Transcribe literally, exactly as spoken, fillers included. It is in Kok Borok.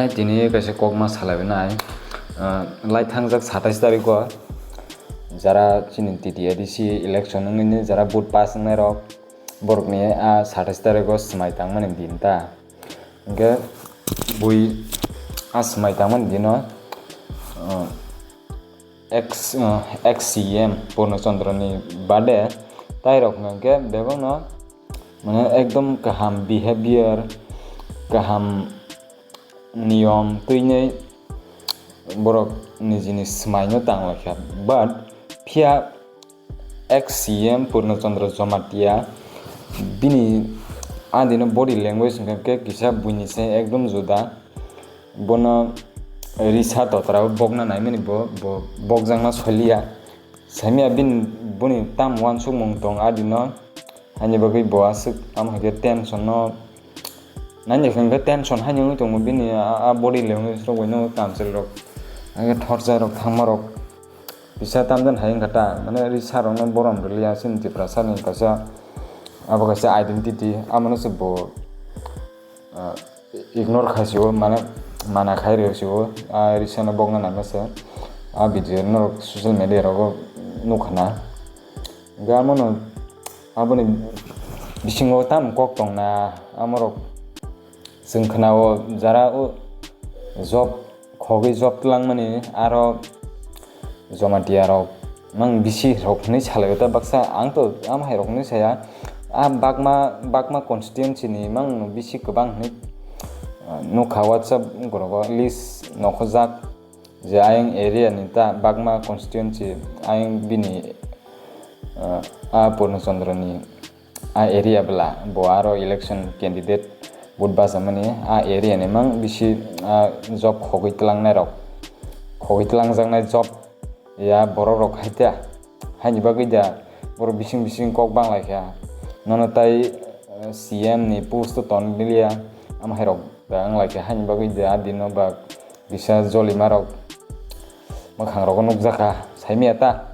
Tini kaisa kokma salai nai, ah, lai thangjak satais tarikh o jara chini T T A D C election wngwi jara vote pass wngnai rok, borokni a satais tarikh o swmai tangmani din ta. Hwnkhe bui a swmai tangmani dino, ah, ex, ah, ex C M Purno Chandra ni bade tai rok hwnkhe bebak no mane ekdom kaham behavior, kaham niyom twinwi borok nijini swmaino tanglaikha. But phiya ex C M Purno Chandra Jamatia bini adino body language hwnkhe kisa buini se ekdom juda. Bono risa totra bokna naimani bo, bo bokjakna soliya. Saimya bini, boni tam uansukmung tong adino, haini bagwi bo aswk tamo hai khe tension no, nani hwnkhe tension haino wngwi tongo bini a, a body language rok bai no kamchwlwi rok, hwnkhe thorsa rok thangma rok kisa tamjani hai wngkha ta, mane risa rok no borom rwliya chini Tiprasa ni kaisa, abo kaisa identity, amo no se bo, ah, ignore khai sio, mane mana khai rw sio, a risa no bokna naima se, a video norok social media rogo nukha na. Hwnkhe amo no aboni bisingo tamo kok tong na, amo rok chwng khna o jara o job khogwi job twlangmani aro Jamatia rok mang bisi rok hinwi salai o ta baksa, ang to amo hai rok hinwi saya, a Bagma, Bagma constituency ni mang bisi kwbang hinwi, ah, nukha WhatsApp group o list nokhojak je ayang area ni ta Bagma constituency ayang bini, ah, a Purno Chandra ni a area bwla bo aro election candidate vote bachamani a area ni mang bisi, ah, job khogwi twlangnai rok, khogwi twlangjaknai job ya borok rok hai ta, haini bagwi da borok bising bising kok bang lai kha, nono tai, ah, C M ni post o ton liya, amo hai rok da wng lai kha, haini bagwi da a dino ba kisa jolima rok mwkhang rogo nukjakha saimaya ta.